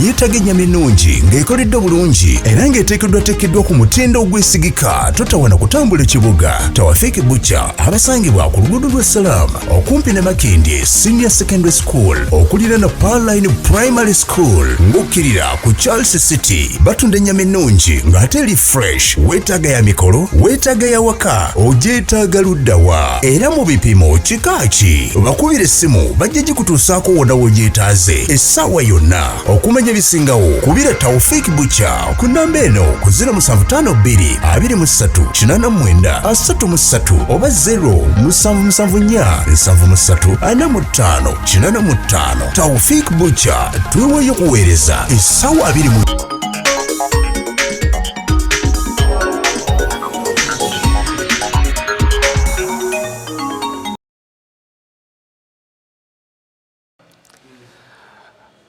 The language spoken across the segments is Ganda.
Yeetaaga ennyama ennungi ng'ekoleddwa bulungi era ng'eteekeddwateekeddwa ku mutindo ogwesigika. Totawana kutambula ekibuga. Tawafiki Butcher abasangibwa ku luguudo lwa Salaam okumpi ne Makindye Senior Secondary School okuliraana Pearline Primary School ng'okkirira ku Charles City. Batunda ennyama ennungi ng'ate eri fresh. Weetaaga ya mikolo, weetaaga ya waka, ogyetaaga luddawa era mu bipimo kika ki? Bakubira essimu bajja gikutuusaako wonna w'ogyetaaze essaawa yonna. Okumanya ebisingawo kubira Taufik Butcher ku namba eno ku 0752 23 89 33 oba 0774 73 45 85. Taufik Butcher, twewayo kuweereza essaawa abiri mu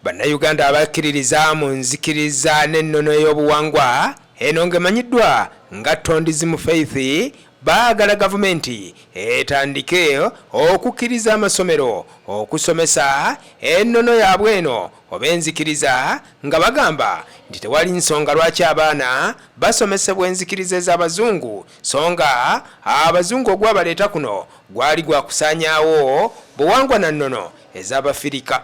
Bannayuganda abakkiririza mu nzikiriza n'ennono ey'obuwangwa eno ng'emanyiddwa nga Tondism Faith baagala gavumenti etandike okukkiriza amasomero okusomesa ennono yaabwe eno oba enzikiriza nga bagamba nti tewali nsonga lwaki abaana basomesebwa enzikiriza ez'abazungu so nga abazungu ogwabaleeta kuno gwali gwa kusaanyaawo buwangwa na nnono ez'Abafirika.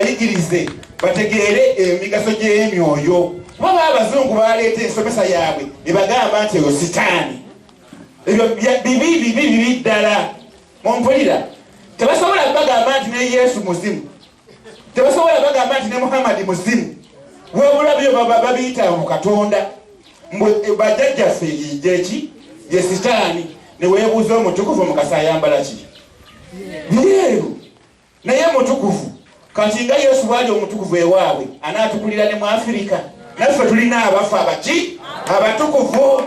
Bayigirize bategeere emigaso gy'emyoyo, kuba ba abazungu baleeta ensomesa yaabwe ne bagamba nti eyo sitaani. Ebyo bibi bibi bibi ddala. Mumpulira? Tebasobola bagamba nti ne Yesu muzimu, tebasobola bagamba nti ne Muhammadi muzimu, wabula byo babiyita mu Katonda. Mbu eh, bajjajjaffe yijeki ye sitaani. Ne weebuuza omutukuvu Mukasa ayambala ki? Byeru, naye mutukuvu. Kati nga Yesu bwali omutukuvu ewaabwe, anaatukulira ne mu Afirika. Naffe tulina abafa abaki abatukuvu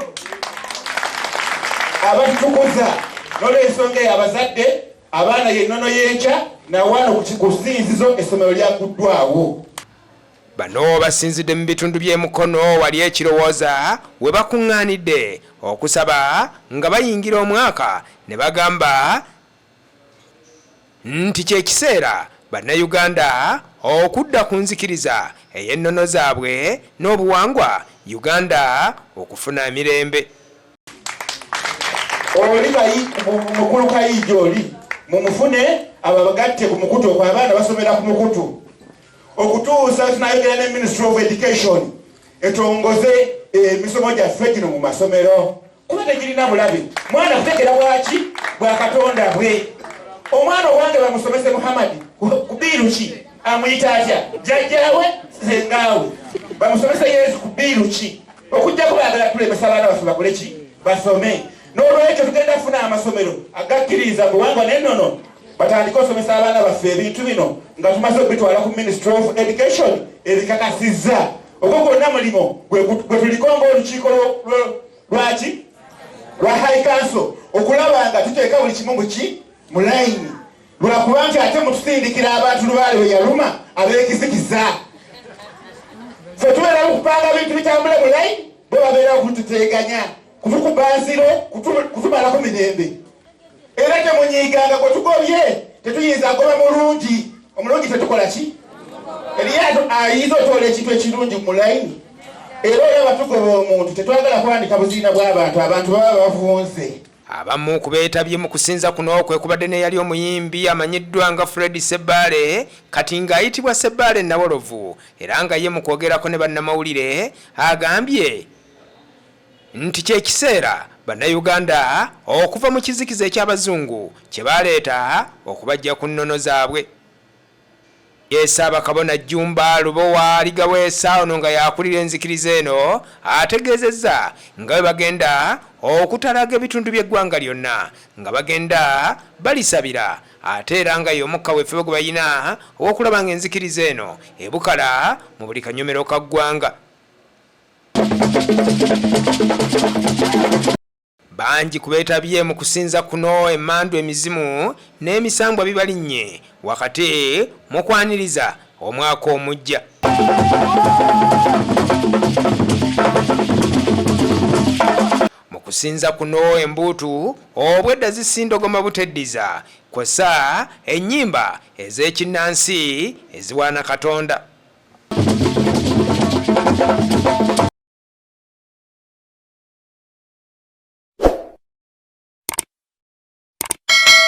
abatutukuza. N'olwensonga eyo abazadde, abaana yennono y'enkya, nawano ku ssinzizo essomero lyaguddwawo. Bano basinzidde mu bitundu by'e Mukono wali e Kirowooza we bakuŋŋaanidde okusaba nga bayingira omwaka ne bagamba nti kye kiseera Bannayuganda okudda ku nzikiriza ey'ennono zaabwe n'obuwangwa Uganda okufuna emirembe. Oli mukulu Kayiija oli mumufune ababagatte ku mukutu okwo, abaana basomera ku mukutu okutuusa tunayogera ne Ministry of Education etongoze emisomo gyaffe gino mu masomero, kuba tegirina bulabe. Mwana kutegera bwaki bwa Katonda bwe. Omwana owange bamusomese Muhammadi kubiiru ki? Amuyita atya? Jjajjaawe, sengaawe. Bamusomese Yesu kubiiru ki? Okujjako baagala tulemesa abaana baffe bakole ki? Basome. N'olwekyo tugenda kufuna amasomero agakkiririza buwangwa n'ennono, batandike osomesa abaana baffe ebintu bino nga tumaze okubitwala ku Ministry of Education ebikakasizza. Ogwo gwonna mulimu gwe tuliko ng'olukiiko lwaki lwa High Council okulaba nga tuteeka buli kimu muki mu layini, lwakuba nti ate mutusindikira abantu lubaale bwe yaluma abeekizikiza. Ffe tubeera mukupanga bintu bitambule mu layini, bo babeera kututeeganya, kutukuba nziro, kutumalako mirembe. Era temunyiiganga gwe tugobye, tetuyinza goba mulungi. Omulungi tetukola ki? Eriyo ayinza otoola ekintu ekirungi mu layini. Era olaba tugoba omuntu, tetwagala kwanika buziina bw'abantu, abantu baba bavunze. Abamu ku beetabye mu kusinza kuno kwe kubadde n'eyali omuyimbi amanyiddwa nga Fred Ssebbaale kati ng'ayitibwa Ssebbaale Nawolovu era nga ye mu kwogerako ne bannamawulire agambye nti kye kiseera Bannayuganda okuva mu kizikiza eky'Abazungu kye baaleeta okubaggya ku nnono zaabwe. Ye Ssaabakabona Jjumba Lubowa Aligaweesa ono nga y'akulira enzikiriza eno ategeezezza nga bwe bagenda okutalaaga ebitundu by'eggwanga lyonna nga bagenda balisabira ate era nga y'omu kawefube gwe balina ow'okulaba ng'enzikiriza eno ebukala mu buli kanyomero ka ggwanga. Bangi ku beetabye mu kusinza kuno emmandu emizimu n'emisambwa bibalinnye wakati mu kwaniriza omwaka omuggya. Mu kusinza kuno embuutu obwedda zisindogoma buteddiza kw'ossa ennyimba ez'ekinnansi eziwaana Katonda.